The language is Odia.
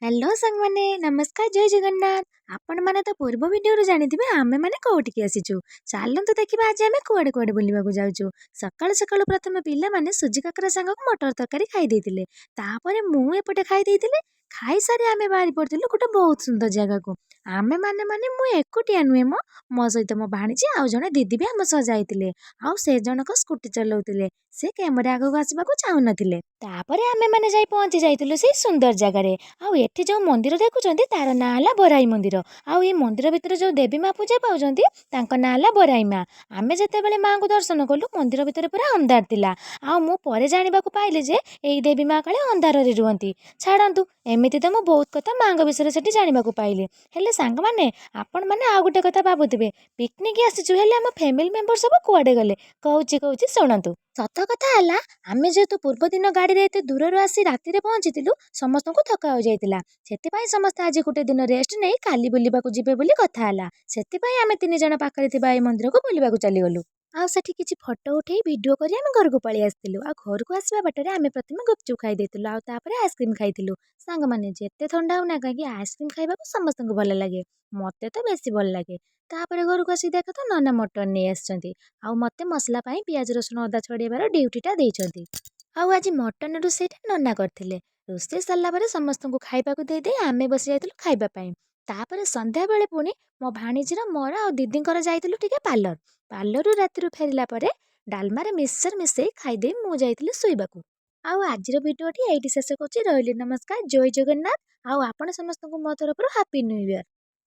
ହ୍ୟାଲୋ ସାଙ୍ଗମାନେ, ନମସ୍କାର, ଜୟ ଜଗନ୍ନାଥ। ଆପଣମାନେ ତ ପୂର୍ବ ଭିଡ଼ିଓରୁ ଜାଣିଥିବେ ଆମେମାନେ କୋଉଠିକି ଆସିଛୁ। ଚାଲନ୍ତୁ ଦେଖିବା ଆଜି ଆମେ କୁଆଡ଼େ କୁଆଡ଼େ ବୁଲିବାକୁ ଯାଉଛୁ। ସକାଳୁ ସକାଳୁ ପ୍ରଥମେ ପିଲାମାନେ ସୁଜି କାକରା ସାଙ୍ଗକୁ ମଟର ତରକାରୀ ଖାଇ ଦେଇଥିଲେ। ତାପରେ ମୁଁ ଏପଟେ ଖାଇ ଦେଇଥିଲି। ଖାଇସାରି ଆମେ ବାହାରି ପଡ଼ିଥିଲୁ ଗୋଟେ ବହୁତ ସୁନ୍ଦର ଜାଗାକୁ। ଆମେମାନେ ମାନେ ମୁଁ ଏକୁଟିଆ ନୁହେଁ ମ, ମୋ ସହିତ ମୋ ଭାଣିଜୀ ଆଉ ଜଣେ ଦିଦି ବି ଆମ ସହ ଯାଇଥିଲେ। ଆଉ ସେ ଜଣକ ସ୍କୁଟି ଚଲାଉଥିଲେ, ସେ କ୍ୟାମେରା ଆଗକୁ ଆସିବାକୁ ଚାହୁଁନଥିଲେ। ତାପରେ ଆମେମାନେ ଯାଇ ପହଞ୍ଚି ଯାଇଥିଲୁ ସେଇ ସୁନ୍ଦର ଜାଗାରେ। ଆଉ ଏଠି ଯେଉଁ ମନ୍ଦିର ଦେଖୁଛନ୍ତି, ତାର ନାଁ ହେଲା ବରାଇ ମନ୍ଦିର। ଆଉ ଏଇ ମନ୍ଦିର ଭିତରେ ଯେଉଁ ଦେବୀ ମା ପୂଜା ପାଉଛନ୍ତି, ତାଙ୍କ ନାଁ ହେଲା ବରାଇ ମା। ଆମେ ଯେତେବେଳେ ମାଆଙ୍କୁ ଦର୍ଶନ କଲୁ, ମନ୍ଦିର ଭିତରେ ପୁରା ଅନ୍ଧାର ଥିଲା। ଆଉ ମୁଁ ପରେ ଜାଣିବାକୁ ପାଇଲି ଯେ ଏଇ ଦେବୀ ମା କାଳେ ଅନ୍ଧାରରେ ରୁହନ୍ତି। ଛାଡ଼ନ୍ତୁ, ଏମିତି ତ ମୁଁ ବହୁତ କଥା ମାଆଙ୍କ ବିଷୟରେ ସେଠି ଜାଣିବାକୁ ପାଇଲି। ହେଲେ ସାଙ୍ଗମାନେ, ଆପଣମାନେ ଆଉ ଗୋଟେ କଥା ଭାବୁଥିବେ, ପିକନିକ୍ ଆସିଛୁ, ହେଲେ ଆମ ଫ୍ୟାମିଲି ମେମ୍ବର ସବୁ କୁଆଡ଼େ ଗଲେ? କହୁଛି କହୁଛି, ଶୁଣନ୍ତୁ। ସତ କଥା ହେଲା, ଆମେ ଯେହେତୁ ପୂର୍ବଦିନ ଗାଡ଼ିରେ ଏତେ ଦୂରରୁ ଆସି ରାତିରେ ପହଞ୍ଚିଥିଲୁ, ସମସ୍ତଙ୍କୁ ଥକା ହୋଇଯାଇଥିଲା। ସେଥିପାଇଁ ସମସ୍ତେ ଆଜି ଗୋଟେ ଦିନ ରେଷ୍ଟ ନେଇ କାଲି ବୁଲିବାକୁ ଯିବେ ବୋଲି କଥା ହେଲା। ସେଥିପାଇଁ ଆମେ ତିନି ଜଣ ପାଖରେ ଥିବା ଏଇ ମନ୍ଦିରକୁ ବୁଲିବାକୁ ଚାଲିଗଲୁ। ଆଉ ସେଠି କିଛି ଫଟୋ ଉଠେଇ, ଭିଡ଼ିଓ କରି ଆମେ ଘରକୁ ପଳେଇ ଆସିଥିଲୁ। ଆଉ ଘରକୁ ଆସିବା ବାଟରେ ଆମେ ପ୍ରଥମେ ଗୁପଚୁପ୍ ଖାଇ ଦେଇଥିଲୁ ଆଉ ତାପରେ ଆଇସ୍କ୍ରିମ୍ ଖାଇଥିଲୁ। ସାଙ୍ଗମାନେ, ଯେତେ ଥଣ୍ଡା ହଉ ନା କାହିଁକି, ଆଇସ୍କ୍ରିମ୍ ଖାଇବାକୁ ସମସ୍ତଙ୍କୁ ଭଲ ଲାଗେ। ମୋତେ ତ ବେଶୀ ଭଲ ଲାଗେ। ତାପରେ ଘରକୁ ଆସିକି ଦେଖ ତ, ନନା ମଟନ୍ ନେଇ ଆସିଛନ୍ତି ଆଉ ମୋତେ ମସଲା ପାଇଁ ପିଆଜ, ରସୁଣ, ଅଦା ଛଡ଼େଇବାର ଡ୍ୟୁଟିଟା ଦେଇଛନ୍ତି। ଆଉ ଆଜି ମଟନ୍ ରୋଷେଇଟା ନନା କରିଥିଲେ। ରୋଷେଇ ସରିଲା ପରେ ସମସ୍ତଙ୍କୁ ଖାଇବାକୁ ଦେଇଦେଇ ଆମେ ବସି ଯାଇଥିଲୁ ଖାଇବା ପାଇଁ। ତାପରେ ସନ୍ଧ୍ୟାବେଳେ ପୁଣି ମୋ ଭାଣିଜୀର, ମୋର ଆଉ ଦିଦିଙ୍କର ଯାଇଥିଲୁ ଟିକେ ପାର୍ଲର। ପାର୍ଲରରୁ ରାତିରୁ ଫେରିଲା ପରେ ଡାଲମାରେ ମିକ୍ସଚର ମିଶେଇ ଖାଇଦେଇ ମୁଁ ଯାଇଥିଲି ଶୋଇବାକୁ। ଆଉ ଆଜିର ଭିଡ଼ିଓଟି ଏଇଠି ଶେଷ କରୁଛି। ରହିଲି, ନମସ୍କାର, ଜୟ ଜଗନ୍ନାଥ। ଆଉ ଆପଣ ସମସ୍ତଙ୍କୁ ମୋ ତରଫରୁ ହାପି ନ୍ୟୁ ଇୟର।